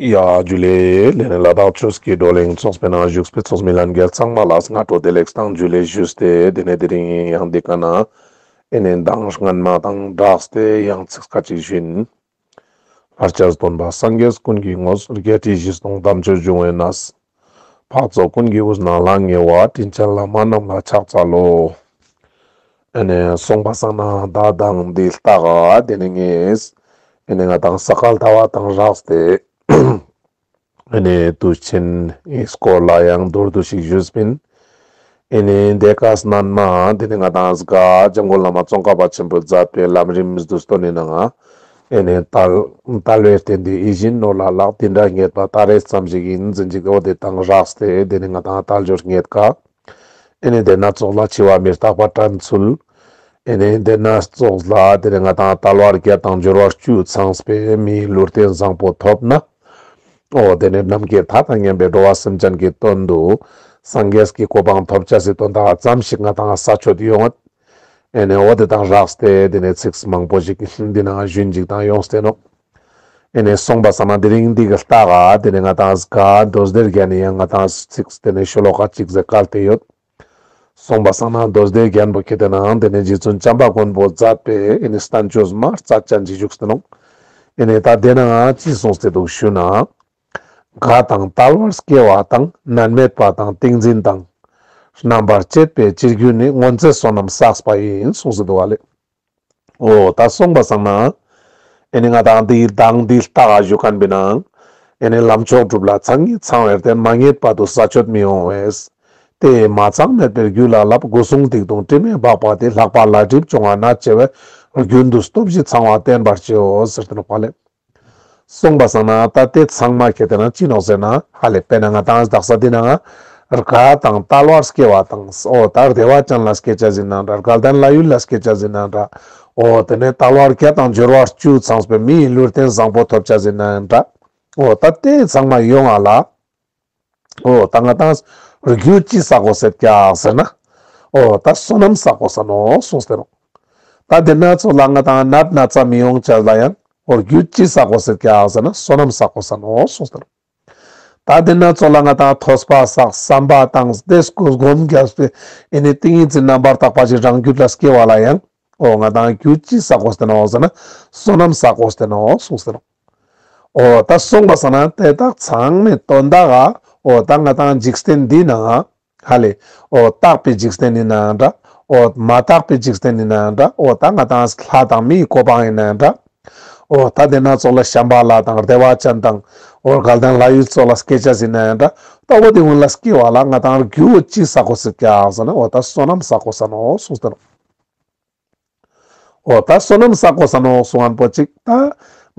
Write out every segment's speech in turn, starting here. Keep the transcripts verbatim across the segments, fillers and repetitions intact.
ཡ་ཇུ་ལེ། ལེ་ནེ་ལ་དྭགས་ཆོས་ཀྱི་བགྲོ་གླེང་ཚོགས་པའི་ནང་བཞུགས་པའི་ཚོགས་མི་ལྷན་རྒྱས་ཚང་མ་ལ་སྔ་དྲོ་བདེ་ལེགས་དང་ཇུ་ལེ་ཞུས་ཏེ། དེ་ནེ་དེ་རིང་ཡང་འདི་ཀ་ནེ་ཨེ་ནེ་མདང་སྔན་མ་དང་སྦྲགས་ཏེ་ཡང་ཚིག་ཁ་ཅིག་ཞུ་ཨིན། ལྷར་བཅས་སྟོན་པ་སངས་རྒྱས་ཀུན་གྱི་ངོ་བོ། བརྒྱད་ཁྲི་བཞི་སྟོང་དམ་ཆོས་འབྱུང་བའི་གནས། འཕགས་ཚོགས་ཀུན་གྱི་དབུས་ན་ལྷང་ངེ་བ། དྲིན་ཅན་བླ་མ་རྣམས་ལ་ཕྱག་འཚལ་ལོ། ཨེ་ནེ་སོང་པ་སང་ན་ད་མདང་འདི་ལྟ་ག་དེ་ནེ་ངས་ཨེ་ནེ་ང་དང་ས་ག་ཟླ་བ་དང་སྦྲགས་ཏེ་ཨེ་ནེ་དུས་ཆེན་སྐོར་ལ་ཡང་མདོར་བསྡུས་ཤིག་ཞུས་པིན། ཨེ་ནེ་དེ་ཀ་སྔན་མ་དེ་ནེ་ང་དང་ག་འཇམ་མགོན་བླ་མ་ཙོང་ཁ་པ་ཆེན་པོས་མཛད་པའི་ལམ་རིམ་བསྡུས་དོན་ནི་ནང་ང་ཨེ་ནེ་དལ་དལ་བའི་རྟེན་འདི་ཡིད་བཞིན་ནོར་ལྷ་ལྷག། འདི་འདྲ་རྙེད་པ་ད་རེས་ཙམ་ཞིག་ཡིན་ཟེར་ཅིག་འོ་དེ་དང་སྦྲགས་ཏེ་དེ་ནེ་ང་དང་དལ་འབྱོར་རྙེད་ཀ། ཨེ་ནེ་དེ་ནེ་ཙོགས་ལ་འཆི་བ་མི་རྟག་པ་དྲན་ཚུལ། ཨེ་ནེ་དེ་ནེ་ཙོགས་ལ་དེ་ནེ་ང་དང་དལ་བ་བརྒྱད་དང་འབྱོར་བ་བཅུ་ཚང་བའི་མིའི་ལུས་རྟེན་བཟང་པོ་ཐོབ་ན། འོ་དེ་ནེ་ནམ་མཁའི་མཐའ་དང་མཉམ་པའི་འགྲོ་བ་སེམས་ཅན་གྱི་དོན་དུ་སངས་རྒྱས་ཀྱི་གོ་འཕང་ཐོབ་བྱ་སི་དོན་དག་ཙམ་ཞིག་ང་དང་ས་ཆོད་ཡོང་ངད། ཨེ་ནེ་འོ་དེ་དང་སྦྲགས་ཏེ་དེ་ནེ་ཚིགས་མང་པོ་ཞིག་འདི་ནང་ཞུན་ཅིག་དང་ཡོངས་ཏེ་ནོག། ཨེ་ནེ་སོང་པ་སང་ན་དེ་རིང་འདི་གི་ལྟ་ག་དེ་ནེ་ང་དང་ག་མདོ་སྡེ་རྒྱན་ནི་ཡང་ང་དང་ཚིགས་དེ་ནེ་ཤོ་ལོ་ཀ་ཅིག་ཟེར་བཀལ་ཏེ་ཡོད། སོང་པ་སང་ན་མདོ་སྡེ་རྒྱན་པོ་ཁྱེད་དེ་ནང་དེ་ནེ་རྗེ་བཙུན་བྱམས་པ་མགོན་པོས་མཛད་པའི་ཨེ་ནེ་བསྟན་བཅོས་མ་རྩ་ཅན་ཅིག་བཞུགས་ཏེ་ནོག། ཨེ་ནེ་ད་དེ་ནང་ཅི་གསུངས་ཏེ་འདུག་ཞུ་ན། དགའ་དང་དལ་བར་སྐྱེ་བ་དང་། ནད་མེད་པ་དང་ཏིང་འཛིན་དང་། རྣམ་པར་བཅད་པའི་ཅི་རྒྱུ་ནི། སྔོན་ཚེ་བསོད་ནམས་བསགས་པ་ཡིན། གསུངས་ཏེ་འདུག་ག་ལེ། འོ་ད་སོང་པ་སང་ན་ཨེ་ནེ་ང་དང་འདི་མདང་འདི་ལྟ་ག་ཞུ་མཁན་པའི་ནང་ཨེ་ནེ་ལམ་མཆོག་སྒྲུབ་ལ་མཚན་ཉིད་ཚང་བའི་རྟེན། མ་རྙེད་པ་དུ་ས་ཆོད་མི་འོང་བས། དེ་ཡི་མ་ཚང་མེད་པའི་རྒྱུ་ལ་བསླབ། སྒོ་སྲུང་སྡིག་ལྟུང་དྲི་མས་སྦགས་པ་དེ། ལྷག་པ་ལ་སྒྲིབ་སྦྱོང་བ་ནད་བྱེད་པས། རྒྱུན་དུ་སྟོབས་བཞི་ཚང་བ་བསྟེན་པར་བྱའོ་ཟེར་ཏེ་ནོག་པ་ལེ། སོང་པ་སང་ན་ད་དེ་ཚང་མ་ཁྱེད་དེ་ནང་ཅི་ནོག་ཟེར་ན་ཧ་ལེ་དཔེར་ན་ང་དང་དག་ས་འདི་ནང་དགའ་དང་དལ་བར་སྐྱེ་བ་དང་། འོ་ད་བདེ་བ་ཅན་ལ་སྐྱེ་བྱ་ཟིན་ན་འདྲ། དགའ་ལྡན་ལྷ་ཡུལ་ལ་སྐྱེ་བྱ་ཟིན་ན་འདྲ། འོ་དེ་ནེ་དལ་བ་བརྒྱད་དང་འབྱོར་བ་བཅུ་ཚང་བའི་མིའི་ལུས་རྟེན་བཟང་པོ་ཐོབ་བྱ་ཟིན་ན་འདྲ། འོ་ད་དེ་ཚང་མ་ཡོང་ང་ལ། འོ་ད་ང་དང་རྒྱུ་ཅི་བསགས་དགོས་ཟེར་ཀྱག་ཟེར་ན། འོ་ད་བསོད་ནམས་བསགས་དགོས་ས་ནོག་གསུངས་ཏེ་ནོག། ད་དེ་ནེ་ཙོགས་ལ་ང་དང་ནད་ན་ཚ་མི་ཡོང་བྱ་ལ་ཡང་འོ་རྒྱུ་ཅི་བསགས་དགོས་ཟེར་ཀྱག་ཟེར་ན་བསོད་ནམས་བསགས་དགོས་ས་ནོག་གསུངས་ཏེ་ནོག། ད་དེ་ནེ་ཙོགས་ལ་ང་དང་ཐོས་པ་བསགས་བསམ་པ་བཏང་སྟེ་སྒོམ་རྒྱབ་སྟེ་ཨེ་ནེ་ཏིང་ངེ་འཛིན་རྣམ་པར་དག་པ་ཞིག་རང་རྒྱུད་ལ་སྐྱེ་བ་ལ་ཡང་འོ་ང་དང་རྒྱུ་ཅི་བསགས་དགོས་ཏེ་ནོག་ཟེར་ན་བསོད་ནམས་བསགས་དགོས་ཏེ་ནོག་གསུངས་ཏེ་ནོག། འོ་ད་སོང་པ་སང་ན་དེ་དག་ཚང་མའི་དོན་དག་ག་འོ་ད་ང་དང་འཇིག་རྟེན་འདི་ནང་ཧ་ལེ་འོ་རྟག་པའི་འཇིག་རྟེན་ཡིན་ན་འདྲ། འོ་མ་རྟག་པའི་འཇིག་རྟེན་ཡིན་ན་འདྲ། འོ་ད་ང་དང་ལྷ་དང་མིའི་གོ་འཕང་ཡིན་ན་འདྲ། འོ་ད་དེ་ནེ་ཙོགས་ལ་བྱམས་པ་ལྷ་དང་བདེ་བ་ཅན་དང་འོ་དགའ་ལྡན་ལྷ་ཡུལ་ཙོགས་ལ་སྐྱེ་བྱ་ཟིན་ན་འདྲ། ད་འོ་དེ་ཀུན་ལ་སྐྱེ་བ་ལ་ང་དང་རྒྱུ་ཅི་བསགས་དགོས་ཟེར་ཀྱག་ཟེར་ན་འོ་ད་བསོད་ནམས་བསགས་དགོས་ས་ནོག་གསུངས་ཏེ་ནོག། འོ་ད་བསོད་ནམས་བསགས་དགོས་ས་ནོག་གསུང་མཁན་པོ་ཅིག་ད་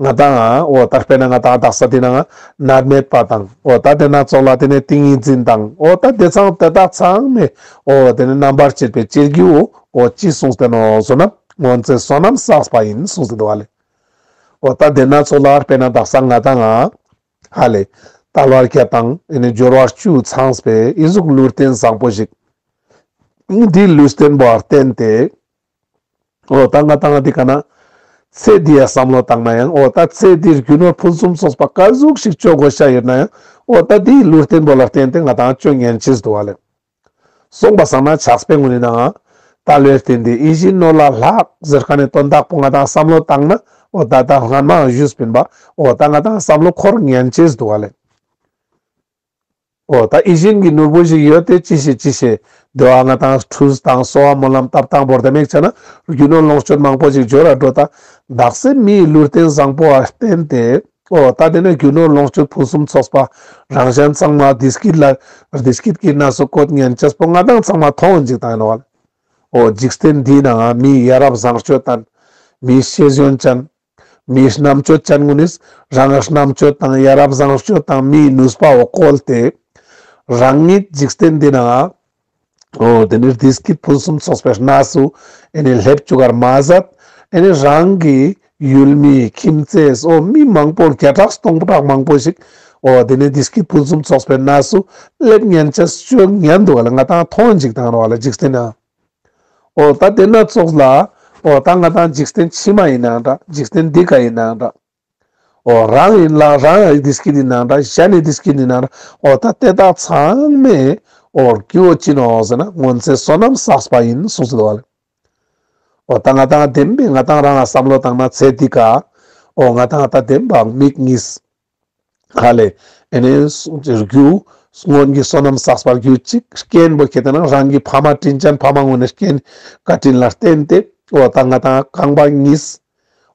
ང་དང་འོ་ད་དཔེར་ན་ང་དང་དག་ས་འདི་ནང་ནད་མེད་པ་དང་འོ་ད་དེ་ནེ་ཙོགས་ལ་དེ་ནེ་ཏིང་ངེ་འཛིན་དང་འོ་ད་དེ་ཚང་དེ་དག་ཚང་མའི་འོ་དེ་ནེ་རྣམ་པར་བཅད་པའི་བྱེད་རྒྱུ་འོ་ཅི་གསུངས་ཏེ་ནོག་ཟེར་ན་སྔོན་ཚེ་བསོད་ནམས་བསགས་པ་ཡིན་གསུངས་ཏེ་འདུག་ག་ལེ། འོ་ད་དེ་ནེ་ཙོགས་ལ་དཔེར་ན་དག་ས་ང་དང་ང་ཧ་ལེ་དལ་བ་བརྒྱད་དང་ཨེ་ནེ་འབྱོར་བ་བཅུ་ཚང་བའི་ཨི་ཟུག་ལུས་རྟེན་བཟང་པོ་ཞིག་འདི་ལུས་རྟེན་པོ་བརྟེན་ཏེ། འོ་ད་ང་དང་འདི་ཀ་ནེ་ཚེ་འདི་ཡ་བསམ་བློ་བཏང་ན་ཡང་འོ་ད་ཚེ་འདིར་རྒྱུ་ནོར་ཕུན་སུམ་ཚོགས་པ་ག་ཟུག་ཞིག་བཅོ་དགོས་ཤ་ཡོད་ན་ཡང་འོ་ད་འདིའི་ལུས་རྟེན་པོ་ལ་བརྟེན་ཏེ་ང་དང་བཅོ་ཉན་ཅེས་འདུག་ག་ལེ། སོང་པ་སང་ན་ཕྱག་དཔེ་ངོ་ནི་ནང་དལ་བའི་རྟེན་འདི་ཡིད་བཞིན་ནོར་ལྷ་ལྷག་ཟེར་མཁན་ནི་དོན་དག་པོ་ང་དང་བསམ་བློ་བཏང་ན་འོ་ད་ད་སྔན་མ་ཞུས་པིན་པ་འོ་ད་ང་དང་བསམ་བློ་འཁོར་ཉན་ཅེས་འདུག་ག་ལེ། འོ་ད་ཡིད་བཞིན་གྱི་ནོར་བུ་ཞིག་ཡོད་དེ་ཅི་ཞིག་ཅི་ཞིག་འདོད་པ་ང་དང་ཁྲུས་དང་གསོལ་བ་སྨོན་ལམ་བཏབ་སྟངས་བོར་ཏེ་མེད་ཆ་ན་རྒྱུ་ནོར་ལོངས་སྤྱོད་མང་པོ་ཞིག་འབྱོར་ར་འགྲོ། ད་དག་ས་མིའི་ལུས་རྟེན་བཟང་པོ་བ་བརྟེན་ཏེ་འོ་ད་དེ་ནེ་རྒྱུ་ནོར་ལོངས་སྤྱོད་ཕུན་སུམ་ཚོགས་པ་རང་གཞན་ཚང་མ་བདེ་སྐྱིད་ལ་བདེ་སྐྱིད་ཀྱི་གནས་སུ་བཀོད་ཉན་ཅེས་པོ་ང་དང་ཚང་མ་མཐོང་ཅིག་དང་ཡིན་ནོག་ག་ལེ། འོ་འཇིག་རྟེན་འདིའི་ནང་མིའི་ཡ་རབས་བཟང་སྤྱོད་དང་མིའི་ཤེས་ཡོན་ཅན། མིའི་རྣམ་དཔྱོད་ཅན་ཀུན་ནིས་རང་རྣམ་དཔྱོད་དང་ཡ་རབས་བཟང་སྤྱོད་དང་མིའི་ནུས་པ་བོ་བཀོལ་ཏེ་རང་ཉིད་འཇིག་རྟེན་འདི་ནང་འོ་དེ་ནི་བདེ་སྐྱིད་ཕུན་སུམ་ཚོགས་པའི་གནས་སུ་ཨེ་ནི་སླེབས་བཅུག་གར་མ་ཟད་ཨེ་ནི་རང་གི་ཡུལ་མི་ཁྱིམ་མཚེས་འོ་མི་མང་པོ་བརྒྱ་ཕྲག་སྟོང་ཕྲག་མང་པོ་ཞིག་འོ་དེ་ནི་བདེ་སྐྱིད་ཕུན་སུམ་ཚོགས་པའི་གནས་སུ་སླེབས་ཉན་ཅེས་བཅོ་ཉན་འདུག་ག་ལེ། ང་དང་མཐོང་ཅིག་དང་ནོག་ག་ལེ་འཇིག་རྟེན་ནང་། འོ་ད་དེ་ནེ་ཙོགས་ལ་འོ་ད་ང་དང་འཇིག་རྟེན་ཕྱི་མ་ཡིན་ནའང་འདྲ་འཇིག་རྟེན་འདི་ཀ་ཡིན་ནའང་འདྲ། འོ་རང་ཡིན་ལ་རང་ཡི་བདེ་སྐྱིད་ཡིན་ནའང་འདྲ། གཞན་ནི་བདེ་སྐྱིད་ཡིན་ནའང་འདྲ། འོ་ད་དེ་དག་ཚང་མའི་འོ་རྒྱུ་བོ་ཅི་ནོག་ཟེར་ན་སྔོན་ཚེ་བསོད་ནམས་བསགས་པ་ཡིན་གསུངས་སེ་འདུག་བ་ལེ། འོ་ད་ང་དང་བདེན་པའི་ང་དང་རང་ང་བསམ་བློ་བཏང་ན་ཚེ་འདི་ཀ་འོ་ང་དང་ད་བདེན་པའང་མིག་གཉིས། ཧ་ལེ། ཨེ་ནེ་རྒྱུ་སྔོན་གྱི་བསོད་ནམས་བསགས་པ་རྒྱུ་གཅིག། རྐྱེན་པོ་ཁྱེད་དེ་ན་རང་གི་ཕ་མ་དྲིན་ཅན་ཕ་མ་ངོ་ནས་རྐྱེན་བཀའ་དྲིན་ལ་བརྟེན་ཏེ་འོ་ད་ང་དང་རྐང་པ་གཉིས།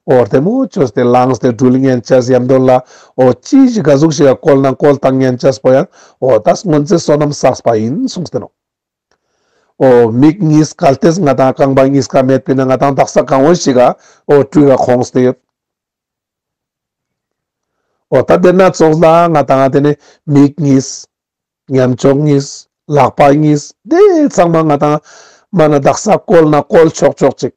འོ་བདེ་མོ་བཅོས་ཏེ་ལངས་ཏེ་འགྲུལ་ཉན་ཅེས་ཡམ་དོན་ལ་འོ་ཅི་ཞིག་ག་ཟུག་ཞིག་ག་བཀོལ་ན་བཀོལ་བཏང་ཉན་ཅེས་པོ་ཡང་འོ་ད་སྔོན་ཚེ་བསོད་ནམས་བསགས་པ་ཡིན་གསུངས་ཏེ་ནོག་འོ་མིག་གཉིས་གལ་ཏེ་ང་དང་རྐང་པ་གཉིས་ཀ་མེད་པས་ན་ང་དང་དག་ས་གང་བོ་ཞིག་ག་འོ་སྤྲུལ་ག་ཁོངས་ཏེ་ཡོད། འོ་ད་དེ་ན་ཙོགས་ལ་ང་དང་དེ་ནི་མིག་གཉིས། ཉམས་ཅོག་གཉིས། ལག་པ་གཉིས། དེ་ཚང་མ་ང་དང་མ་ན་དག་ས་བཀོལ་ན་བཀོལ་ཆོག་ཆོག་ཅིག་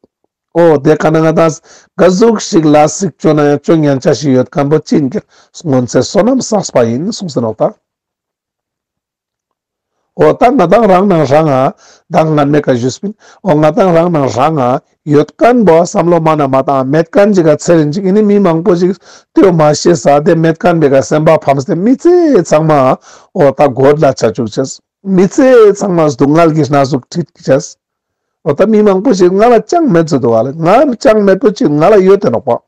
འོ་དེ་ཀ་ན་ང་དང་ག་ཟུག་ཞིག་ལ་སིག་ཅོ་ན་ཡང་ཅོ་ཉན་ཆ་ཞིག་ཡོད་མཁན་པོ་ཅི་ཡིན་ཀྱང་སྔོན་ཚེ་བསོད་ནམས་བསགས་པ་ཡིན་གསུངས་ཟེར་ནོག་ད། འོ་ད་ང་དང་རང་ནང་རང་ང་ད་སྔན་མེ་ཀ་ཞུས་པིན། འོ་ང་དང་རང་ནང་རང་ང་ཡོད་མཁན་པོ་བསམ་བློ་མ་ན་མ་བཏང་མེད་མཁན་ཅིག་ག་ཚེ་རིང་ཅིག་ཨེ་ནེ་མི་མང་པོ་ཞིག་ལྟོས་མ་ཤེས་ས་དེ་མེད་མཁན་པེ་ཀ་སེམས་པ་ཕམ་སྟེ་མི་ཚེ་ཚང་མ་འོ་ད་གོད་ལ་ཆ་བཅུག་ཅེས། མི་ཚེ་ཚང་མ་སྡུག་བསྔལ་གྱི་གནས་ཟུག་ཁྲིད་ཅེས། འོ་ད་མི་མང་པོ་ཞིག་ང་ལ་ཅང་མེད་ཟེར་འདུག་བ་ལེ། ང་ཅང་མེད་པོ་ཅིག་ང་ལ་ཡོད་དེ་ནོག་པ།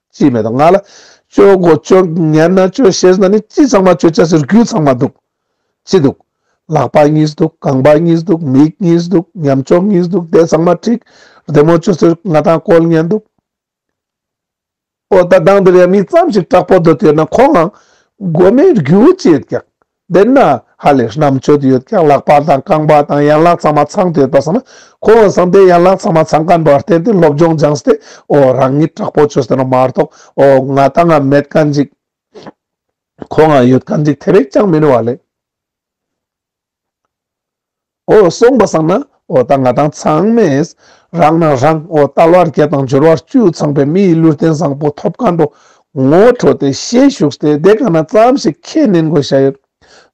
ཅི་མེད་དོ། ང་ལ་ཅོ་གོ་ཅོ་ཉན་ན་ཅོ་ཤེས་ན་ནི་ཅི་ཚང་མ་ཅོ་ཅེས་སི་རྒྱུ་ཚང་མ་འདུག་ཅི་འདུག་ལག་པ་གཉིས་འདུག་རྐང་པ་གཉིས་འདུག་མིག་གཉིས་འདུག་ཉམས་ཅོག་གཉིས་འདུག་དེ་ཚང་མ་ཁྲིག་བདེ་མོ་ཅོས་ཏེ་ང་དང་བཀོལ་ཉན་འདུག་འོ་ད་དང་དེ་རེ་མི་ཙམ་ཞིག་དྲག་པོ་འདོད་ཡོད་ན་ཁོང་ང་གོ་མེད་རྒྱུ་ཅི་ཡོད་ཀྱག་དེ་ན་ཧ་ལས་རྣམ་དཔྱོད་ཡོད་ཀྱག་ལག་པ་དང་རྐང་པ་དང་ཡན་ལག་ཚང་མ་ཚང་སྟེ་ཡོད་པ་སང་ན་ཁོང་ང་སང་དེ་ཡན་ལག་ཚང་མ་ཚང་མཁན་པོ་བརྟེན་ཏེ་སློབ་སྦྱོང་སྦྱངས་ཏེ་འོ་རང་ཉིད་དྲག་པོ་ཅོས་ཏེ་ནོག་མ་གཏོགས་འོ་ང་དང་ང་མེད་མཁན་ཅིག་ཁོང་ང་ཡོད་མཁན་ཅིག་ཐེ་རེ་ཅང་མེད་ནོག་བ་ལེ། འོ་སོང་པ་སང་ན་འོ་ད་ང་དང་ཚང་མས་རང་ནང་རང་འོ་དལ་བ་བརྒྱད་དང་འབྱོར་བ་བཅུ་ཚང་པའི་མིའི་ལུས་རྟེན་བཟང་པོ་ཐོབ་མཁན་པོ་ངོ་འཕྲོད་དེ་ཤེས་ཞུགས་ཏེ་དེ་ཀ་ན་ཙམ་ཞིག་ཁས་ལེན་དགོས་ཤ་ཡོད།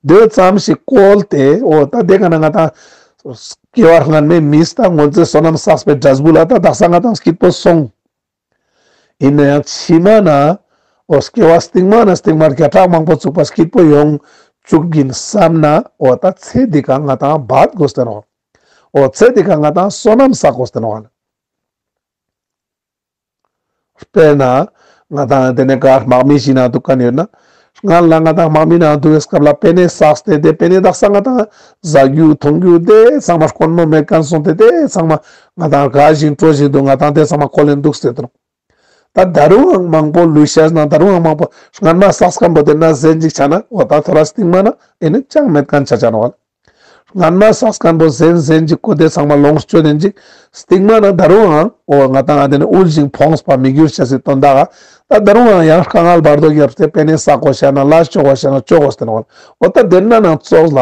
དེ་ཙམ་ཞིག་བཀོལ་ཏེ་འོ་ད་དེ་ཀ་ན་ང་དང་སྐྱེ་བ་སྔན་མའི་མི་ད་སྔོན་ཚེ་བསོད་ནམས་བསགས་པའི་འབྲས་བུ་ལ་ད་དག་ས་ང་དང་སྐྱིད་པོ་སོང་། ཡིན་ན་ཡང་ཕྱི་མ་ན་འོ་སྐྱེ་བ་སྟིང་མ་ན་སྟིང་མ་བརྒྱ་ཕྲག་མང་པོ་བཙུགས་པ་སྐྱིད་པོ་ཡོང་བཅུག་གིན་བསམ་ན་འོ་ད་ཚེ་འདི་ཀ་ང་དང་བད་དགོས་ཏེ་ནོག་འོ་ཚེ་འདི་ཀ་ང་དང་བསོད་ནམས་བསགས་དགོས་ཏེ་ནོག་དཔེར་ན་ང་དང་དེ་ནས་ག་དམག་མི་ཞིག་ན་འདུག་མཁན་ཡོད་ན། སྔན་ལ་ང་དང་དམག་མི་ན་འདུག་པའི་སྐབས་ལ་པེ་ནེ་བསགས་ཏེ་དེ་པེ་ནེ་དག་ས་ང་དང་ཟ་རྒྱུ་འཐུང་རྒྱུ་དེ་ཚང་མ་དཀོན་མོ་མེད་མཁན་སོང་སྟེ་དེ་ཚང་མ་ང་དང་དགའ་བཞིན་སྤྲོ་བཞིན་འདུག་ང་དང་དེ་ཚང་མ་ཁོ་ལེན་འདུག་ཟེར་དོ། ད་ད་རུང་ཡང་མང་པོ་ལུས་ཤེས་ན་ད་རུང་ཡང་མང་པོ་སྔན་མ་བསགས་མཁན་པོ་དེ་ན་ཟན་ཅིག་ཆ་ན་འོ་ད་ཐོ་རེ་སྟིང་མ་ན་ཨེ་ནི་ཅང་མེད་མཁན་ཆ་ཆ་ནོག་བ། སྔན་མ་བསགས་མཁན་པོ་ཟན་ཟན་ཅིག་ཁོ་དེ་ཚང་མ་ལོངས་སྤྱོད་དེན་ཅིག་སྟིང་མ་ན་ད་རུང་ཡང་འོ་ང་དང་ཨ་དེ་ནི་དབུལ་ཞིང་ཕོངས་པ་མི་འགྱུར་ཤེས་སི་དོན་དག་ད་ད་རུང་ཡང་ཡང་དཀའ་ངལ་བར་དོ་བརྒྱབ་སྟེ་པེ་ནེ་བསགས་དགོས་ཤ་ན་ལ་ཅོ་དགོས་ཤ་ན་ཅོ་དགོས་ཏེ་ནོག་བ། འོ་ད་དེ་ན་ནང་ཙོགས་ལ་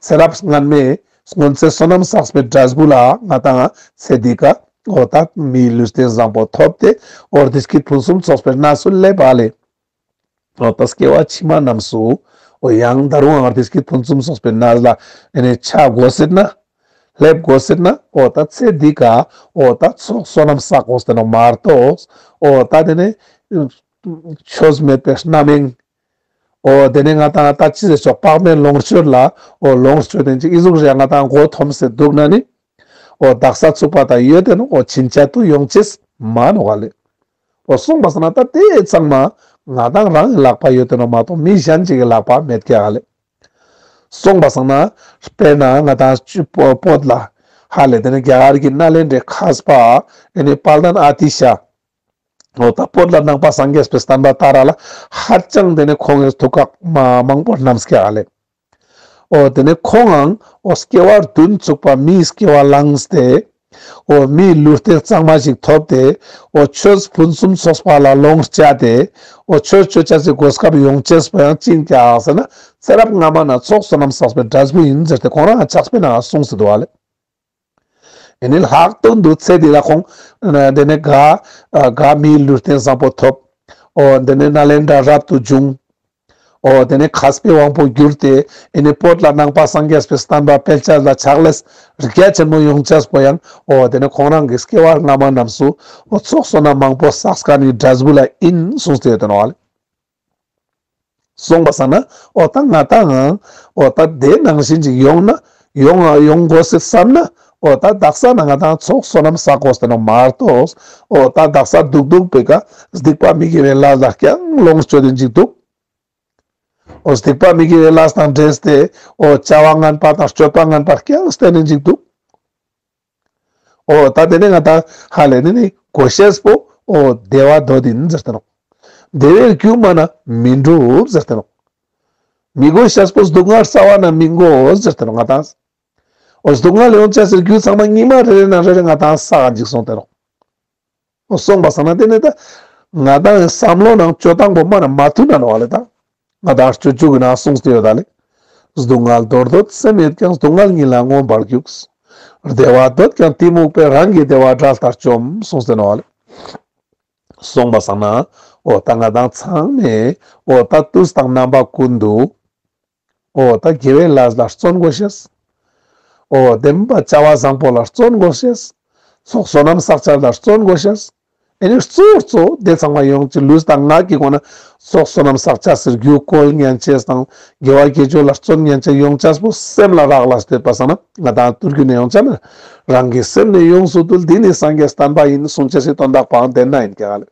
ཚེ་རབས་སྔན་མའི་སྔོན་ཚེ་བསོད་ནམས་བསགས་པའི་འབྲས་བུ་ལ་ང་དང་ཚེ་འདི་ཀ་འོ་ད་མིའི་ལུས་རྟེན་བཟང་པོ་ཐོབ་སྟེ་འོ་བདེ་སྐྱིད་ཕུན་སུམ་ཚོགས་པའི་གནས་སུ་སླེབས་པ་ལེ། འོ་ད་སྐྱེ་བ་ཕྱི་མ་རྣམས་སུ་འོ་ཡང་ད་རུང་ཡང་བདེ་སྐྱིད་ཕུན་སུམ་ཚོགས་པའི་གནས་ལ་ཨེ་ནི་ཆ་དགོས་ཟེར་ན་སླེབས་དགོས་ཟེར་ན་འོ་ད་ཚེ་འདི་ཀ་འོ་ད་ཚོགས་བསོད་ནམས་བསགས་དགོས་ཟེར་ནོག་མ་གཏོགས་འོ་ད་དེ་ནི་ཆོས་མེད་པའི་རྣམ་གཡེང་འོ་དེ་ནས་ང་དང་ད་ཅི་ཟེར་ཆོག་དཔག་མེད་ལོངས་སྤྱོད་ལ་འོ་ལོངས་སྤྱོད་དེན་ཅིག་ཨི་ཟུག་རེ་ང་དང་མགོ་འཐོམས་སེ་འདུག་ན་ནི་འོ་དག་ས་ཚུགས་པ་དང་ཡོད་དེ་ནོག་འོ་ཕྱིན་ཆད་དུ་ཡོང་ཅེས་མ་ནོག་ག་ལེ། འོ་སོང་པ་སང་ན་ད་དེ་ཚང་མ་ང་དང་རང་གི་ལག་པ་ཡོད་དེ་ནོག་མ་གཏོགས་མི་གཞན་ཅིག་གི་ལག་པ་མེད་ཀྱག་ག་ལེ། སོང་པ་སང་ན་དཔེར་ན་ང་དང་བོད་ལ་ཧ་ལེ་དེ་ནས་རྒྱ་གར་གྱི་ནཱ་ལེནྡྲའི་མཁས་པ་ཨེ་ནི་དཔལ་ལྡན་ཨ་ཏི་ཤ། འོ་ད་བོད་ལ་ནང་པ་སངས་རྒྱས་པའི་བསྟན་པ་དར་ར་ལ་ཧ་ཅང་དེ་ནས་ཁོང་གི་ཐུགས་ཁག་མ་མང་པོ་རྣམས་ཀྱག་ག་ལེ། འོ་དེ་ནས་ཁོང་ངང་འོ་སྐྱེ་བ་བདུན་ཚུགས་པ་མིའི་སྐྱེ་བ་བླངས་ཏེ་འོ་མིའི་ལུས་རྟེན་གཙང་མ་ཞིག་ཐོབ་སྟེ་འོ་ཆོས་ཕུན་སུམ་ཚོགས་པ་ལ་ལོངས་སྤྱད་དེ་འོ་ཆོས་ཅོ་ཅེས་སི་གོ་སྐབས་ཡོང་ཅེས་པོ་ཡང་ཅི་ཡིན་ཀྱག་ཟེར་ན་ཚེ་རབས་སྔ་མ་ན་ཚོགས་བསོད་ནམས་བསགས་པའི་འབྲས་བུ་ཡིན་ཟེར་ཏེ་ཁོང་རང་ཕྱག་དཔེ་ནང་གསུངས་སེ་འདུག་ག་ལེ། ཨེ་ནི་ལྷག་དོན་དུ་ཚེ་འདི་ལ་ཁོང་དེ་ནས་ག་ག་མིའི་ལུས་རྟེན་བཟང་པོ་ཐོབ། འོ་དེ་ནས་ནཱ་ལེནྡྲ་རབ་ཏུ་བྱུང་། འོ་དེ་ནས་མཁས་པའི་དབང་པོ་གྱུར་ཏེ་ཨེ་ནི་བོད་ལ་ནང་པ་སངས་རྒྱས་པའི་བསྟན་པ་སྤེལ་ཅེས་ལ་ཕྱག་ལས་རྒྱ་ཆེན་མོ་ཡོང་ཅེས་པོ་ཡང་འོ་དེ་ནས་ཁོང་རང་གི་སྐྱེ་བ་སྔ་མ་རྣམས་སུ་འོ་ཚོགས་བསོད་ནམས་མང་པོ་བསགས་མཁན་གྱི་འབྲས་བུ་ལ་ཡིན་གསུངས་ཏེ་ཡོད་དེ་ནོག་ག་ལེ། སོང་པ་སང་ན་འོ་ད་ང་ཏང་འོ་ད་དེ་ནང་བཞིན་ཅིག་ཡོང་ན་ཡོང་ཡོང་དགོས་སེ་བསམ་ན་འོ་ད་དག་ས་ན་ང་ཏང་ཚོགས་བསོད་ནམས་བསགས་དགོས་ཏེ་ནོག་མ་གཏོགས་འོ་ད་དག་ས་སྡུག་སྡུག་པོའི་ཀ་སྡིག་པ་མི་དགེ་བའི་ལས་ལ་རྐྱང་ལོངས་སྤྱོད་དེ་ཅིག་འདུག་འོ་སྡིག་པ་མི་དགེ་བའི་ལས་དང་འབྲེལ་ཏེ་འོ་བྱ་བ་ངན་པ་དང་སྤྱོད་པ་ངན་པ་རྐྱང་བསྟེན་ནེ་ཅིག་འདུག་འོ་ད་དེ་ནེ་ང་ཏང་ཧ་ལེ་ནི་ནི་གོ་ཤེས་པོ་འོ་བདེ་བ་འདོད་ཡིན་ཟེར་ཏེ་ནོག་བདེ་བའི་རྒྱུ་མ་ན་མི་འགྲུབ་ཟེར་ཏེ་ནོག་མི་གོ་ཤེས་པོ་སྡུག་བསྔལ་རྩ་བ་ན་མི་དགོས་ཟེར་ཏེ་ནོག་ང་ཏང་འོ་སྡུག་བསྔལ་ཡོང་ཅེས་སི་རྒྱུ་ཚང་མ་ཉི་མ་རེ་རེ་ན་རེ་རེ་ང་ཏང་བསགས་ཅིག་སོང་སྟེ་ནོག་འོ་སོང་པ་སང་ན་དེ་ནེ་ད་ང་ཏང་བསམ་བློ་ནང་སྤྱོད་སྟངས་པོ་མ་ན་མ་མཐུན་ན་ནོག་ལེ། ད་ང་ཏང་སྤྱོད་འཇུག་གི་ནང་གསུངས་ཏེ་ཡོད་ད་ལེ། སྡུག་བསྔལ་འདོར་འདོད་སེམས་ཡོད་ཀྱང་། སྡུག་བསྔལ་ཉིད་ལ་མངོན་པར་རྒྱུག་བདེ་བ་འདོད་ཀྱང་གཏི་མུག་པས། རང་གི་བདེ་བ་དགྲ་ལྟར་བཅོམ། གསུངས་ཏེ་ནོག་ལེ། སོང་པ་སང་ན་འོ་ད་ང་ཏང་ཚང་མས་འོ་ད་དུས་དང་རྣམ་པ་ཀུན་ཏུ་འོ་ད་དགེ་བའི་ལས་ལ་བརྩོན་དགོས་ཤེས། འོ་བདེན་པ་བྱ་བ་བཟང་པོ་ལ་བརྩོན་དགོས་ཤེས། ཚོགས་བསོད་ནམས་བསགས་བྱ་ལ་བརྩོན་དགོས་ཤེས། ཨེ་ནི་གཙོ་གཙོ་དེ་ཚང་མ་ཡོང་ཅེས་ལུས་དང་ངག་གི་སྒོ་ནས་ཚོགས་བསོད་ནམས་བསགས་བྱ་ཟེར་རྒྱུ་བཀོལ་ཉན་ཅེས་དང་དགེ་བ་དགེ་སྦྱོར་ལ་བརྩོན་ཉན་ཅེས་ཡོང་ཅེས་པོ་སེམས་ལ་རག་ལས་ཏེ་ཡོད་པ་སང་ན་ང་ཏང་ཐུར་རྒྱུ་ནེ་ཡོང་ཅེས་ན་རང་གི་སེམས་ནི་ཡོངས་སུ་འདུལ། འདི་ནི་སངས་རྒྱས་བསྟན་པ་ཡིན། གསུང་ཅེས་སི་དོན་དག་པའང་དེ་ན་ཡིན་ཀྱག་ལེ།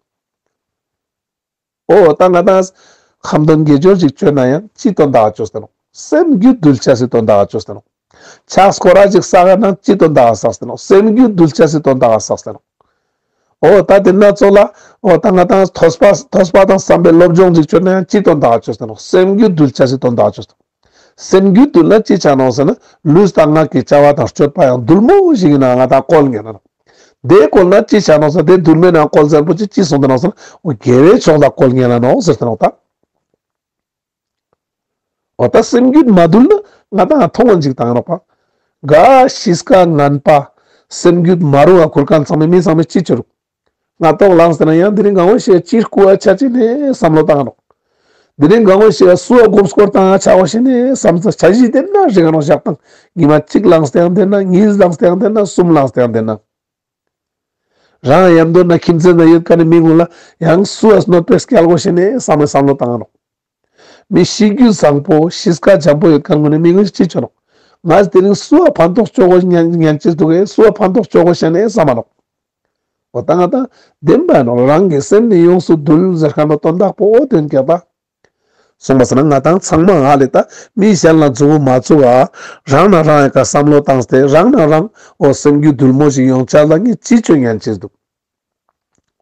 འོ་ད་ང་ཏང་ཁ་འདོན་དགེ་སྦྱོར་ཅིག་བཅོ་ན་ཡང་ཅི་དོན་དག་བཅོས་ཏེ་ནོག་སེམས་རྒྱུད་འདུལ་ཅེས་སི་དོན་དག་བཅོས་ཏེ་ནོག་ཕྱག་སྐོར་ར་ཅིག་བསགས་ན་ཅི་དོན་དག་བསགས་ཏེ་ནོག་སེམས་རྒྱུད་འདུལ་ཅེས་སི་དོན་དག་བསགས་ཏེ་ནོག་འོ་ད་དེ་ན་ཚོགས་ལ་འོ་ད་ང་ཏང་ཐོས་པ་ཐོས་པ་དང་བསམ་པའི་སློབ་སྦྱོང་ཅིག་བཅོ་ན་ཡང་ཅི་དོན་དག་བཅོས་ཏེ་ནོག་སེམས་རྒྱུད་འདུལ་ཅེས་སི་དོན་དག་བཅོས་ཏེ་ནོག་སེམས་རྒྱུད་འདུལ་ན་ཅི་ཆ་ནོག་ཟེར་ན་ལུས་དང་ངག་གི་བྱ་བ་དང་སྤྱོད་པ་ཡང་འདུལ་མོ་ཞིག་ཡིན་ན་ང་ཏང་བཀོལ་ཉན་ན་ནོག་དེ་བཀོལ་ན་ཅི་ཆ་ནོག་ཟེར་དེ་འདུལ་མེད་ན་བཀོལ་ཟེར་པོ་ཅི་ཅི་གསུངས་ཏེ་ནོག་ཟེར་ན་འོ་དགེ་བའི་ཕྱོགས་ལ་བཀོལ་ཉན་ན་ནོག་ཟེར་ཏེ་ནོག་ད། འོ་ད་སེམས་རྒྱུད་མ་འདུལ་ན་ང་ཏང་མཐོང་བ་ཅིག་བཏང་ནོག་པ། ག་གཤིས་ཀ་ངན་པ་སེམས་རྒྱུད་མ་རུང་བ་ཁུར་མཁན་ཚང་མའི་མི་ཚང་མའི་ཅི་ཆོ་རུག་ང་ཏོག་ལངས་ཏེ་ན་ཡང་དེ་རིང་གང་བོ་ཞིག་ཅི་རྐུ་བ་ཆ་ཅི་ནེ་བསམ་བློ་བཏང་ནོག་དེ་རིང་གང་བོ་ཞིག་སུ་བ་མགོ་སྐོར་བཏང་ཆ་བ་ཞིག་ནེ་བསམ་ཚ་ཆ་ཞིག་དེ་ན་རིག་ནོག་ཞག་དང་ཉི་མ་གཅིག་ལངས་ཏེ་ཡང་དེ་ན་གཉིས་ལངས་ཏེ་ཡང་དེ་ན་གསུམ་ལངས་ཏེ་ཡང་དེ་ན། རང་ཡང་མདོར་ན་ཁྱིམ་མཚེས་ན་ཡོད་མཁན་ནི་མི་ངུ་ལ་ཡང་སུ་བ་གནོད་པའི་སྐྱལ་དགོས་ཤེས་ནེ་བསམ་བློ་བཏང་ནོག་མི་གཤིས་རྒྱུད་བཟང་པོ་གཤིས་ཀ་འཇམ་པོ་ཡོད་མཁན་ངུ་ནི་མི་ངུ་ཅི་ཆོ་ནོག་ང་དེ་རིང་སུ་བ་ཕན་ཐོགས་ཆོ་དགོས་ཉན་ཉན་ཅེས་འདུག་གས་སུ་བ་ཕན་ཐོགས་ཆོ་དགོས་ཤེས་ནེ་བསམ་མ་ནོག་འོ་ད་ང་ད་བདེན་པ་ནོག་རང་གི་སེམས་ནི་ཡོངས་སུ་འདུལ་ཟེར་མཁན་པོ་དོན་དག་པོ་འོ་དོན་ཀྱག་པ། སོང་པ་སང་ན་ང་ཏང་ཚང་མ་ཧ་ལེ་ད་མི་གཞན་ལ་མཛུ་གུ་མ་བཙུགས་པ་རང་ན་རང་ཡི་ཀ་བསམ་བློ་བཏང་སྟེ་རང་ན་རང་འོ་སེམས་རྒྱུད་འདུལ་མོ་ཞིག་ཡོང་ཆ་ལ་ངས་ཅི་ཆོ་ཉན་ཅེས་འདུག་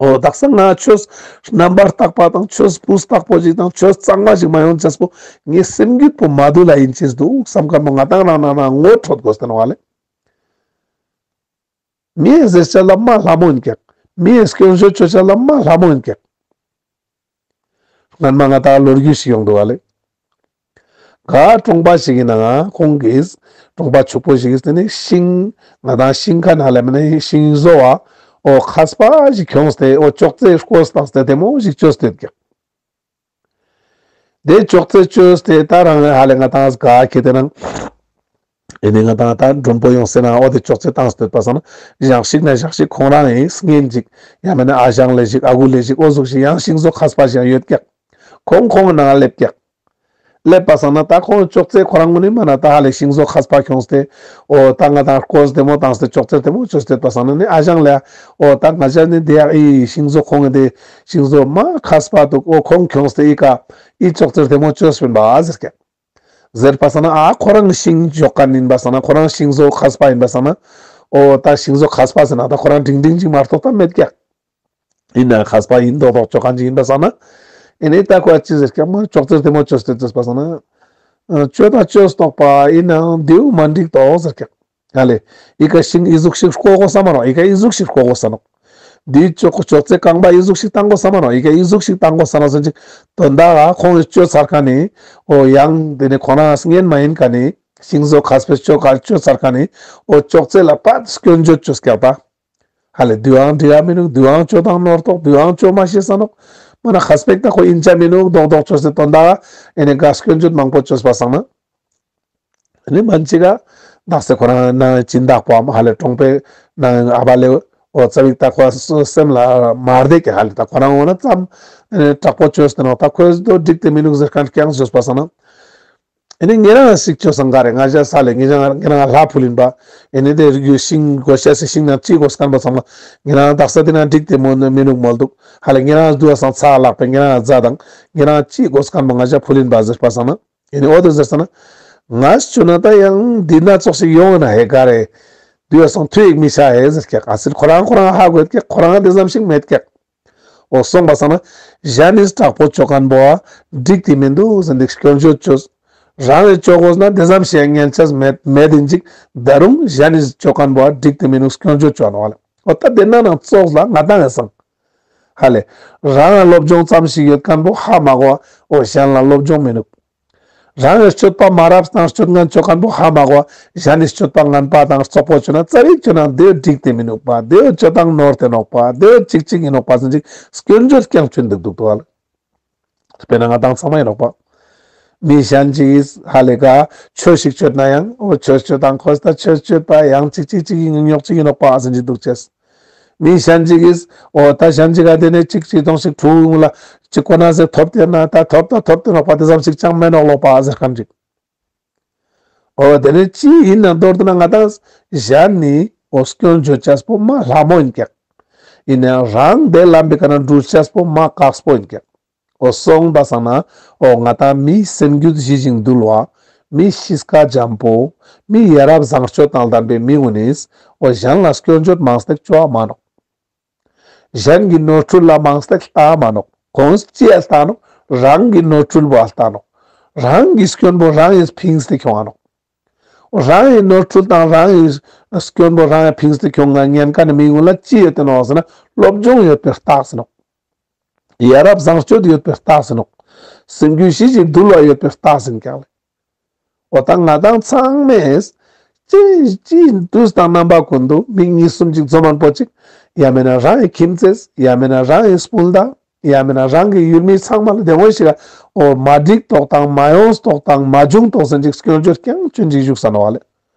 འོ་དག་ས་ང་ཆོས་རྣམ་པར་དག་པ་དང་ཆོས་སྤུས་དག་པོ་ཞིག་དང་ཆོས་གཙང་མ་ཞིག་མ་ཡོང་ཅེས་པོ་ངའི་སེམས་རྒྱུད་པོ་མ་འདུལ་ལ་ཡིན་ཅེས་འདུག་བསམ་མཁན་པོ་ང་ཏང་རང་ན་རང་ངོ་འཕྲོད་དགོས་ཏེ་ནོག་ཧ་ལེ། མིའི་ཟེར་ཆ་ལ་མ་ལྷ་མོ་ཡིན་ཀྱག་མིའི་སྐྱོན་བརྗོད་བཅོ་ཆ་ལ་མ་ལྷ་མོ་ཡིན་ཀྱག་སྔན་མ་ང་ཏང་ལོ་རྒྱུས་ཤིག་ཡོང་འདུག་ཧ་ལེ། ག་གྲོང་པ་ཞིག་གི་ནང་ང་ཁོང་གིས་གྲོང་པ་ཕྱུག་པོ་ཞིག་གིས་དེ་ནེ་ཤིང་ང་ཏང་ཤིང་ཁ་ན་ལེ་མ་ནེ་ཤིང་བཟོ་བ་འོ་མཁས་པ་ཞིག་ཁྱོངས་ཏེ་འོ་ཅོག་ཙེ་བཀོལ་བཏང་སྟེ་དེ་མོ་ཞིག་བཅོས་ཏེ་ཡོད་ཀྱག་དེ་ཅོག་ཙེ་བཅོས་ཏེ་ད་རང་ཧ་ལེ་ང་ཏང་ག་ཁེ་དེ་ནང་ཨེ་ནི་ང་ཏང་ད་མགྲོན་པོ་ཡོང་སེ་ན་འོ་དེ་ཅོག་ཙེ་བཏང་སྟེ་ཡོད་པ་སང་ན་ཞག་ཞིག་ན་ཞག་ཞིག་ཁོང་རང་ཡིན་སྔན་ཅིག་ཡང་མེད་ན་ཨ་ཞང་ལེ་ཞིག་ཨ་ཁུ་ལེ་ཞིག་འོ་ཟུག་ཞིག་ཡང་ཤིང་བཟོ་མཁས་པ་ཞིག་ཡང་ཡོད་ཀྱག་ཁོང་ཁོང་ནང་སླེབས་ཀྱག་སླེབས་པ་སང་ན་ད་ཁོང་ཅོག་ཙེ་ཁོ་རང་ངོ་ནི་མ་ན་ད་ཧ་ལེ་ཤིང་བཟོ་མཁས་པ་ཁྱོངས་ཏེ་འོ་ད་ང་ཏང་བཀོལ་དེ་མོ་བཏང་སྟེ་ཅོག་ཙེ་དེ་མོ་བཅོས་ཏེ་ཡོད་པ་སང་ན་ནི་ཨ་ཞང་ལེ་འོ་ད་ང་ཅག་ནི་དེ་ཡག་ཨི་ཤིང་བཟོ་ཁོང་ངི་དེ་ཤིང་བཟོ་མ་མཁས་པ་འདུག་འོ་ཁོང་ཁྱོངས་ཏེ་ཨི་ཀ་ཨི་ཅོག་ཙེ་དེ་མོ་བཅོས་པིན་པ་ཟེར་ཀྱག་ཟེར་པ་སང་ན་ཨ་ཁོ་རང་ཤིང་འཇོག་མཁན་ཡིན་པ་སང་ན་ཁོ་རང་ཤིང་བཟོ་མཁས་པ་ཡིན་པ་སང་ན་འོ་ད་ཤིང་བཟོ་མཁས་པ་ཟེར་ན་ད་ཁོ་རང་འབྲིང་འབྲིང་ཅིག་མ་གཏོགས་ད་མེད་ཀྱག་ཡིན་ན་མཁས་པ་ཡིན་མདོག་མདོག་ཅོ་མཁན་ཅིག་ཡིན་པ་སང་ན་ཨེ་ནི་ད་ཁོ་ཅི་ཟེར་ཀྱག་མ་ཅོག་ཙེ་དེ་མོ་བཅོས་ཏེ་ཡོད་པ་སང་ན་བཅོས་ད་བཅོས་ཏོག་པ་ཡིན་ནའང་དེའུ་མ་འགྲིག་ཏོག་ཟེར་ཀྱག་ཧ་ལེ། ཨི་ཀ་ཤིང་ཨི་ཟུག་ཞིག་བརྐོ་དགོས་ས་མ་ནོག་ཨི་ཀ་ཨི་ཟུག་ཞིག་བརྐོ་དགོས་ས་ནོག་འདི་ཅོག་ཅོག་ཙེ་རྐང་པ་ཨི་ཟུག་ཞིག་བཏང་དགོས་ས་མ་ནོག་ཨི་ཀ་ཨི་ཟུག་ཞིག་བཏང་དགོས་ས་ནོག་ཟེར་ཅིག་དོན་དག་ག་ཁོང་གིས་བཅོས་ཚར་མཁན་ནི་འོ་ཡང་དེ་ནི་ཁོ་རང་སྔན་མ་ཡིན་མཁན་ནི་ཤིང་བཟོ་མཁས་པས་བཅོས་ཁ་བཅོས་ཚར་མཁན་ནི་འོ་ཅོག་ཙེ་ལ་ཕར་སྐྱོན་བརྗོད་བཅོས་ཀྱག་པ། ཧ་ལེ་དུའང་འགྲིག་ག་མི་ནུག་དུའང་བཅོ་སྟངས་ནོར་ཏོག་དུའང་བཅོ་མ་ཤེས་ས་ནོག་མ་ན་མཁས་པ་ད་ཁོ་ཡིན་ཆ་མི་ནུག་མདོག་མདོག་བཅོས་ཏེ་དོན་དག་ག་ཨེ་ནི་ག་སྐྱོན་བརྗོད་མང་པོ་བཅོས་པ་སང་ན། ཨ་ནི་མན་ཅིག་ག་དག་ས་ཁོ་རང་ནང་སྦྱིན་བདག་པོའམ་ཧ་ལེ་གྲོང་པའི་ནང་ཨ་བ་ལེ་ འོ་ཙ་བིག་ད་ཁོ་སེམས་ལ་མ་བདེ་ཀྱག་ཧ་ལེ། ད་ཁོ་རང་འོ་ན་ཙམ་དྲག་པོ་བཅོས་ཏེ་ནོག། ད་ཁོས་དོ་འགྲིག་སྟེ་མི་ནུག་ཟེར་མཁན་རྐྱང་བཅོས་པ་སང་ན། ཨེ་ནི་ཉེ་རང་ཞིག་བཅོས་སང་ག་རེ། ང་ཞ་ས་ལེ་ཉེ་རང་ཉེ་རང་ལྷ་ཕུལ་ཡིན་པ། ཨེ་ནི་དེ་རིགས་ཤིང་དགོས་ཤེས་སི་ཤིང་ནང་ཅི་དགོས་མཁན་པོ་ཚང་མ་ཉེ་རང་དག་ས་དེ་ན་འགྲིག་སྟེ་མོ་མི་ནུག་མོལ་འདུག་ཧ་ལེ། ཉེ་རང་དུ་བ་སང་ཚ་ལག་པའི་ཉེ་རང་རྫ་དང་ཉེ་རང་ཅི་དགོས་མཁན་པོ་ང་ཞ་ཕུལ་ཡིན་པ་ཟེར་པ་སང་ན། ཨེ་ནི་འོ་དེ་ཟེར་སང་ན། ང་བཅོས་ན་ད་ཡང་འདི་ན་ཙོགས་ཤིག་ཡོང་ན་ཧེ་ག་རེ། དུ་བ་སང་ཐུ་ཡིག་མི་ཆ་ཧེ་ཟེར་ཀྱག། ཨ་སི་ཁོ་རང་ཁོ་རང་ཧ་གོ་ཡོད་ཀྱག། ཁོ་རང་དེ་ཙམ་ཞིག་མེད་ཀྱག། འོ་སོང་པ་སང་ན་གཞན་ནི་དྲག་པོ་བཅོ་མཁན་པོ་འགྲིག་སྟེ་མི་འདུག་ཟེར་འདི་སྐྱོན་བརྗོད་བཅོས། རང་གི་བཅོ་དགོས་ན་དེ་ཙམ་ཞིག་ཡང་ཉན་ཆ་མེད་མེད་དེ་ཅིག། ད་རུང་གཞན་ནི་བཅོ་མཁན་པོ་འགྲིག་སྟེ་མི་འདུག་སྐྱོན་བརྗོད་བཅོ་ནོག་ལེ། འོ་ད་དེ་ན་ནང་ཙོགས་ལ་ང་ཏང་ཡང་སང་ཧ་ལེ། རང་ལ་སློབ་སྦྱོང་ཙམ་ཞིག་ཡོད་མཁན་པོ་ཧ་མ་གོ་བ། འོ་གཞན་ལ་སློབ་སྦྱོང་མི་ནུག། རང་གི་སྤྱོད་པ་མ་རབས་དང་སྤྱོད་ངན་བཅོ་མཁན་པོ་ཧ་མ་གོ་བ། གཞན་ནི་སྤྱོད་པ་ངན་པ་དང་རྩོག་པོ་བཅོས་ན་ཙ་རིག་བཅོས་ན་དེ་འགྲིག་སྟེ་མི་ནུག་པ། དེ་བཅོ་སྟངས་ནོར་ཏེ་ནོག་པ། དེ་ཅིག་ཅིག་ཡིན་ནོག་པ་ཟེར་ཅིག་སྐྱོན་བརྗོད་རྐྱང་བཅོས་འདུག་འདུག་ཏོ་ཨ་ལེ། དཔེར་ན་ང་ཏང་ཚང་མ་ཡིན་ནོག་པ། མི་གཞན་ཅིག་གིས་ཧ་ལེ་ག་ཆོས་ཤིག་བཅོས་ན་ཡང་འོ་ཆོས་བཅོས་དང་ཁོས་ད་ཆོས་བཅོས་པ་ཡང་ཅིག་ཅིག་ཅིག་ཡིན་ཉོག་ཅིག་ཡིན་ནོག་པ་ཟེར་ཅིག་འདུག་ཅེས། མི་གཞན་ཅིག་གིས་འོ་ད་གཞན་ཅིག་ག་དེ་ནས་ཅིག་ཅིག་སྟོང་ཞིག་ཕྲུ་གུ་ལ་ཅིག་གོ་ན་ཟེར་ཐོབ་སྟེ་ན་ད་ཐོབ་ད་ཐོབ་སྟེ་ནོག་པ། དེ་ཙམ་ཞིག་ཅང་མེད་ནོག་ལོ་པ་ཟེར་མཁན་ཅིག། འོ་དེ་ནས་ཅི་ཡིན་ན་མདོར་བསྡུ་ན་ང་ཏང་གཞན་ནི་འོ་སྐྱོན་བརྗོད་ཅེས་པོ་མ་ལྷ་མོ་ཡིན་ཀྱག། ཡིན་ནའང་རང་དེ་ལམ་པའི་ཀ་ན་འགྲུལ་ཅེས་པོ་མ་དཀགས་པོ་ཡིན་ཀྱག། འོ་སོང་པ་སང་ན་འོ་ང་ཏང་མི་སེམས་རྒྱུད་ཞི་ཞིང་དུལ་བ། མི་གཤིས་ཀ་འཇམ་པོ། མི་ཡ་རབས་བཟང་སྤྱོད་དང་ལྡན་པའི་མི་གུན་ནིས་འོ་གཞན་ལ་སྐྱོན་བརྗོད་མང་སྟེགས་བཅོ་བ་མ་ནོག། གཞན་གྱི་ནོར་འཁྲུལ་ལ་མང་སྟེགས་ལྟ་མ་ནོག། ཁོང་ཅི་ཡ་ལྟ་ནོག། རང་གི་ནོར་འཁྲུལ་བོ་ལྟ་ནོག། རང་གི་སྐྱོན་པོ་རང་ཡིས་ཕིངས་ཏེ་ཁྱོང་ང་ནོག། རང་གི་ནོར་འཁྲུལ་དང་རང་གི་སྐྱོན་པོ་རང་ཡིས་ཕིངས་ཏེ་ཁྱོང་ང་ཉན་མཁན་ནི་མི་གུན་ལ་ཅི་ཡོད་དེ་ནོག་ཟེར་ན་སློབ་སྦྱོང་ཡོད་པའི་རྟགས་ཟེར་ནོག། ཡ་རབས་བཟང་སྤྱོད་ཡོད་པའི་རྟགས་ཟེར་ནོག། སེམས་རྒྱུད་ཞི་ཞིང་དུལ་བ་ཡོད་པའི་རྟགས་ཟེར་ཀྱག་ལེ། འོ་ད་ང་ཏང་ཚང་མས་ཅི་ཅི་དུས་དང་རྣམ་པ་ཀུན་ཏུ་མི་གཉིས་གསུམ་ཅིག་འཛོམས་མཁན་པོ་ཅིག་ཡང་མེད་ན་རང་གི་ཁྱིམ་མཚེས། ཡང་མེད་ན་རང་གི་སྤུན་ཟླ། ཡང་མེད་ན་རང་གི་ཡུལ་མི་ཚང་མ་ལ་བདེ་མོ་ཞིག་ག་འོ་མ་འགྲིག་ཏོག་དང་མ་ཡོངས་ཏོག་དང་མ་བྱུང་ཏོག་ཟེར་ཅིག་སྐྱོན་བརྗོད་རྐྱང་བཅོ་ཅིག་བཞུགས་ས་ནོག་ལེ།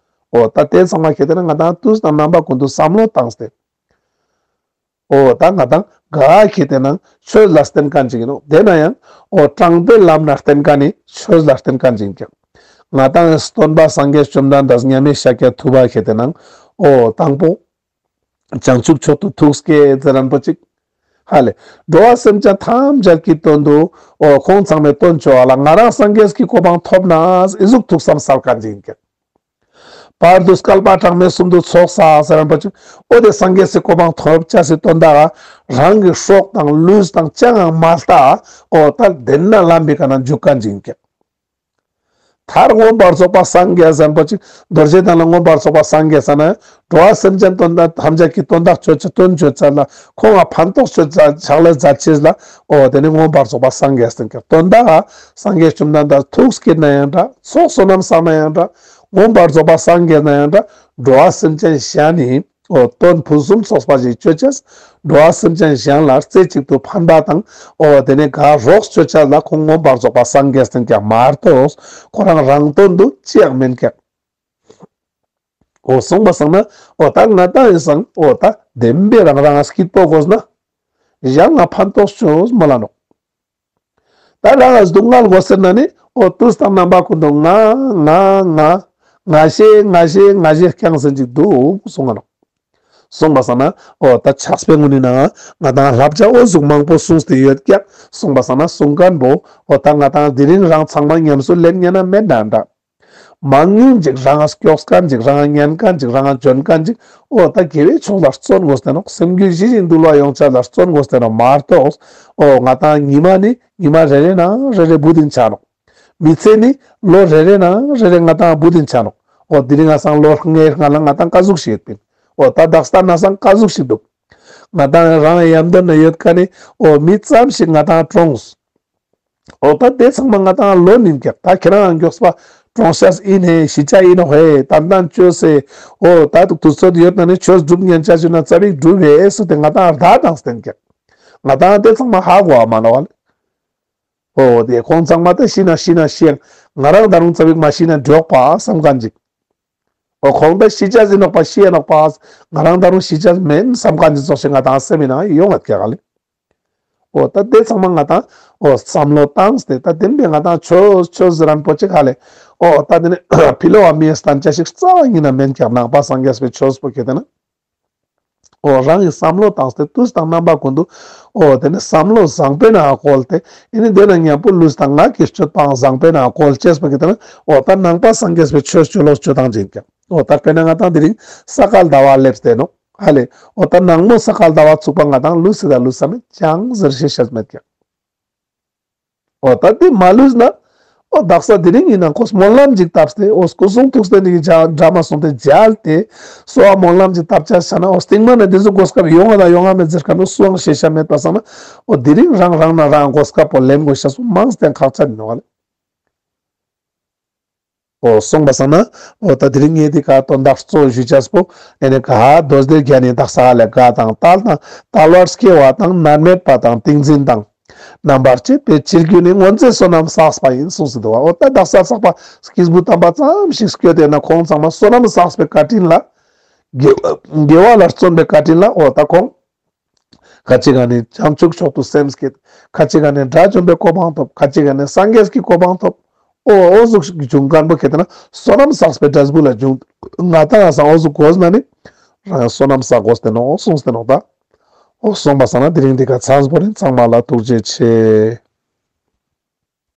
འོ་ད་དེ་ཚང་མ་ཁྱེར་ཏེ་ན་ང་ཏང་དུས་དང་རྣམ་པ་ཀུན་ཏུ་བསམ་བློ་བཏང་སྟེ། འོ་ད་ང་ཏང་ག་ཁྱེར་ཏེ་ན་ཆོས་ལ་བརྟེན་མཁན་ཅིག་ཡིན་ནོག། དེ་ན་ཡང་འོ་དྲང་པོའི་ལམ་ན་བརྟེན་མཁན་ནི་ཆོས་ལ་བརྟེན་མཁན་ཅིག་ཡིན་ཀྱག། ང་ཏང་སྟོན་པ་སངས་རྒྱས་བཅོམ་ལྡན་འདས་མཉམ་མེད་ཤཱཀྱ་ཐུབ་པ་ཁྱེར་ཏེ་ན་འོ་དང་པོ་བྱང་ཆུབ་མཆོག་ཏུ་ཐུགས་བསྐྱེད་ཟེར་མཁན་པོ་ཅིག་ཧ་ལེ། འགྲོ་བ་སེམས་ཅན་ཐམས་ཅད་ཀྱི་དོན་དུ་འོ་ཁོང་ཚང་མའི་དོན་བཅོ་བ་ལ་ང་རང་སངས་རྒྱས་ཀྱི་གོ་འཕང་ཐོབ་ན་ཨི་ཟུག་ཐུགས་བསམ་སལ་མཁན་ཅིག་ཡིན་ཀྱག། བར་དུ་བསྐལ་པ་གྲངས་མེད་གསུམ་དུ་ཚོགས་བསགས་ཟེར་མཁན་པོ་ཅིག། འོ་དེ་སངས་རྒྱས་སི་གོ་འཕང་ཐོབ་ཅེས་སི་དོན་དག་རང་གི་སྲོག་དང་ལུས་དང་ཅང་མ་ལྟ། འོ་ད་དེ་ན་ལམ་པའི་ཀ་ན་འཇུག་མཁན་ཅིག་ཡིན་ཀྱག། མཐར་མངོན་པར་རྫོགས་པ་སངས་རྒྱས་ཟེར་མཁན་པོ་ཅིག། རྡོ་རྗེ་གདན་ལ་མངོན་པར་རྫོགས་པ་སངས་རྒྱས་ཟེར་ན་འགྲོ་བ་སེམས་ཅན་དོན་དག་ཐམས་ཅད་ཀྱི་དོན་དག་བཅོ་ཅེས་དོན་བཅོ་ཅེས་ལ་ཁོང་ང་ཕན་ཐོགས་བཅོ་ཅེས་ཕྱག་ལས་མཛད་ཅེས་ལ་འོ་དེ་ནི་མངོན་པར་རྫོགས་པ་སངས་རྒྱས་ཟེར་ཀྱག། དོན་དག་སངས་རྒྱས་བཅོམ་ལྡན་འདས་ཐུགས་བསྐྱེད་ན་ཡང་འདྲ། ཚོགས་བསོད་ནམས་བསགས་ན་ཡང་འདྲ། མངོན་པར་རྫོགས་པ་སངས་རྒྱས་ན་ཡང་འདྲ། འགྲོ་བ་སེམས་ཅན་གཞན་ནི་འོ་དོན་ཕུན་སུམ་ཚོགས་པ་ཞིག་བཅོ་ཅེས། འགྲོ་བ་སེམས་ཅན་གཞན་ལ་རྩེ་གཅིག་ཏུ་ཕན་པ་དང་འོ་དེ་ནི་ག་རོགས་བཅོ་ཅེས་ལ་ཁོང་མངོན་པར་རྫོགས་པ་སངས་རྒྱས་ཟེར་ཀྱག་མ་གཏོགས་ཁོ་རང་རང་དོན་དུ་ཅི་ཡང་མིན་ཀྱག། འོ་སོང་པ་སང་ན་འོ་ད་ང་ཏང་ཡིན་སང་འོ་ད་བདེན་པའི་རང་རང་སྐྱིད་པོ་དགོས་ན་གཞན་ལ་ཕན་ཐོགས་བཅོས་མ་ལ་ནོག། ད་རང་ལ་སྡུག་བསྔལ་དགོས་ཟེར་ན་ནི་འོ་དུས་དང་རྣམ་པ་ཀུན་ཏུ་ང་ང་ང་ང་ཞེས་ང་ཞེས་ང་ཞེས་རྐྱང་ཟེར་ཅིག་འདུག་གསུང་ང་ནོག། སོང་པ་སང་ན་འོ་ད་ཕྱག་དཔེ་གུན་ནི་ནང་ང་ཏང་བསླབ་བྱ་འོ་ཟུག་མང་པོ་གསུངས་ཏེ་ཡོད་ཀྱག། སོང་པ་སང་ན་གསུང་མཁན་པོ་འོ་ད་ང་ཏང་དེ་རིང་རང་ཚང་མ་ཉམས་སུ་ལེན་ཉན་ན་མེད་ན་འདྲ། མང་ཉུང་ཅིག་རང་ང་སྐྱོགས་མཁན་ཅིག་རང་ང་ཉན་མཁན་ཅིག་རང་ང་འཇོན་མཁན་ཅིག་འོ་ད་དགེ་བའི་ཕྱོགས་ལ་བརྩོན་དགོས་ཏེ་ནོག། སེམས་རྒྱུད་ཞི་ཞིང་དུལ་བ་ཡོང་ཅེས་ལ་བརྩོན་དགོས་ཏེ་ནོག་མ་གཏོགས་འོ་ང་ཏང་ཉི་མ་ནི་ཉི་མ་རེ་རེ་ནང་རེ་རེ་བུད་དེ་ཆ་ནོག། མི་ཚེ་ནི་ལོ་རེ་རེ་ནང་རེ་རེ་ང་ཏང་བུད་དེ་ཆ་ནོག། འོ་དེ་རིང་ང་སང་ལོ་ལྔའི་སྔ་ལ་ང་ཏང་ཀ་ཟུག་ཞིག་ཡོད་པིན། འོ་ད་དག་ས་ན་སང་ཀ་ཟུག་ཞིག་འདུག། ང་ཏང་རང་ཡམ་དོན་ན་ཡོད་མཁན་ནི་འོ་མི་ཙམ་ཞིག་ང་ཏང་གྲོངས། འོ་ད་དེ་ཚང་མ་ང་ཏང་ལོ་ནིན་ཀྱག། ད་ཁྱེད་རང་མགྱོགས་པ་གྲོངས་ཤེས་ཨིན་ཧེ་ཤི་ཆ་ཨིན་ནོག་ཧེ་ཏན་ཏན་བཅོས་སེ། འོ་ད་དུས་ཚོད་ཡོད་ན་ནི་ཆོས་སྒྲུབ་ཉན་ཆ་ཞུ་ན་ཙ་པིག་སྒྲུབ་ཧེ་ཟེར་ཏེ་ང་ཏང་བརྡ་བཏང་སྟེ་ཀྱག། ང་ཏང་དེ་ཚང་མ་ཧ་གོ་བ་མ་ནོག་ལེ། འོ་དེ་ཁོང་ཚང་མ་ད་ཤི་ན་ཤི་ན་ཤི་ཡང་ང་རང་ད་རུང་ཙ་པིག་མ་ཤི་ན་འགྲོགས་པ་བསམ་མཁན་ཅིག། འོ་ཁོང་ད་ཤི་ཅེས་ཨིན་ནོག་པ་ཤི་ཡ་ནོག་པ། ང་རང་ད་རུང་ཤི་ཅེས་མེན་སམ་ཁན་ནི་ཙོགས་ཤིག་ང་དང་སེམས་ནང་ཡོང་ངད་ཀྱག་ལེ། འོ་ད་དེ་ཚང་མ་ང་དང་འོ་བསམ་བློ་བཏང་སྟེ་ད་དེན་པའི་ང་དང་ཆོས་ཆོས་ཟེར་རན་པོ་ཅིག་ཧ་ལེ། འོ་ད་དེ་ནི་ཕི་ལོ་བ་མི་ཡ་སྟན་ཅེས་ཤིག་རྩ་བ་ཉིད་ནས་མེན་ཀྱག་ནང་པ་སངས་རྒྱས་པའི་ཆོས་པོ་ཁེ་ཏེ་ན། འོ་རང་གི་བསམ་བློ་བཏང་སྟེ་དུས་དང་རྣམ་པ་ཀུན་ཏུ་འོ་དེ་ནི་བསམ་བློ་བཟང་པོའི་ནང་བཀོལ་ཏེ་ཨེ་ནི་དེ་ན་མཉམ་པོ་ལུས་དང་ངག་གི་སྤྱོད་པའང་བཟང་པོའི་ནང་བཀོལ་ཅེས་པོ་ཁེ་ཏེ་ན་འོ་ད་ནང་པ་སངས་རྒྱས་པའི་ཆོས་སྤྱོད་ལོག་སྤྱོད་སྟངས་ཅིག་ཨིན་ཀྱག་འོ་ད་དཔེར་ན་ང་དང་དེ་རིང་ས་ག་ཟླ་བ་སླེབས་ཏེ་ནོག་ཧ་ལེ། འོ་ད་ནངས་མོ་ས་ག་ཟླ་བ་ཚུགས་པ་ང་དང་ལུས་སི་ད་ལུས་ས་མེད་ཅང་ཟེར་ཤེས་ཤེས་མེད་ཀྱག་འོ་ད་དེ་མ་ལུས་ན། འོ་དག་ས་དེ་རིང་ཨིན་ན་ཁོ་སྨོན་ལམ་ཅིག་བཏབ་སྟེ་འོ་སྐུ་གསུང་ཐུགས་རྟེན་གྱི་འདྲ་མ་སོང་སྟེ་མཇལ་ཏེ། གསོལ་བ་སྨོན་ལམ་ཅིག་བཏབ་ཅེས་ཆ་ན་འོ་སྟིང་མ་ནེ་དེ་ཚོ་གོ་སྐབས་ཡོང་ང་དང་ཡོང་ང་མེད་ཟེར་ཁན་བོ་སུའང་ཤེས་ཤེས་མེད་པ་སང་ན། འོ་དེ་རིང་རང་རང་ན་རང་གོ་སྐབས་པོ་ལེན་དགོས་ཤེས་པོ་མང་སྟེ་ཁག་ཅན་ཨིན་ནོག་ལེ། འོ་སོང་པ་སང་ན། འོ་ད་དེ་རིང་ངས་དེ་ཀ་དོན་དག་གཙོ་བོ་ཞུ་ཅེས་པོ་ཨེ་ནི་ག་མདོ་སྡེ་རྒྱན་ནི་དག་ས་ལ་དགའ་དང་དལ་དང་དལ་བར་སྐྱེ་བ་དང་ནད་མེད་པ་དང་ཏིང་འཛིན་དང་། རྣམ་པར་དཔྱད་པའི་ཕྱིར་རྒྱུ་ནི། སྔོན་ཚེ་བསོད་ནམས་བསགས་པ་ཡིན་གསུངས་སུ་འདུག་པ། འོ་ད་དག་ས་བསགས་པ་སྐྱེས་བུ་དམ་པ་ཙམ་ཞིག་སྐྱོད་དེ་ན་ཁོང་ཚང་མ་བསོད་ནམས་བསགས་པའི་བཀའ་དྲིན་ལ། དགེ་དགེ་བ་ལ་བརྩོན་པའི་བཀའ་དྲིན་ལ་འོ་ད་ཁོང་ཁ་ཅིག་ག་ནི་བྱང་ཆུབ་མཆོག་ཏུ་སེམས་བསྐྱེད། ཁ་ཅིག་ག་ནི་དགྲ་བཅོམ་པའི་གོ་འཕང་ཐོབ། ཁ་ཅིག་ག་ནི་སངས་རྒྱས་ཀྱི་གོ་འཕང་ཐོབ། འོ་འོ་ཟུག་གི་བྱུང་ཁན་བོ་ཁེ་ཏེ་ན་བསོད་ནམས་བསགས་པའི་འབྲས་བུ་ལ་བྱུང་། ང་དང་ང་སང་འོ་ཟུག་གོས་ན་ནི་རང་བསོད་ནམས་བསགས་དགོས་ཏེ་ནོག་གསུངས་ཏེ་ནོག་ད། འོ་སོང་པ་སང་ན་དེ་རིང་དེ་ཀ་ཚང་པོ་རིན། ཚང་མ་ལ་ཐུགས་རྗེ་ཆེ།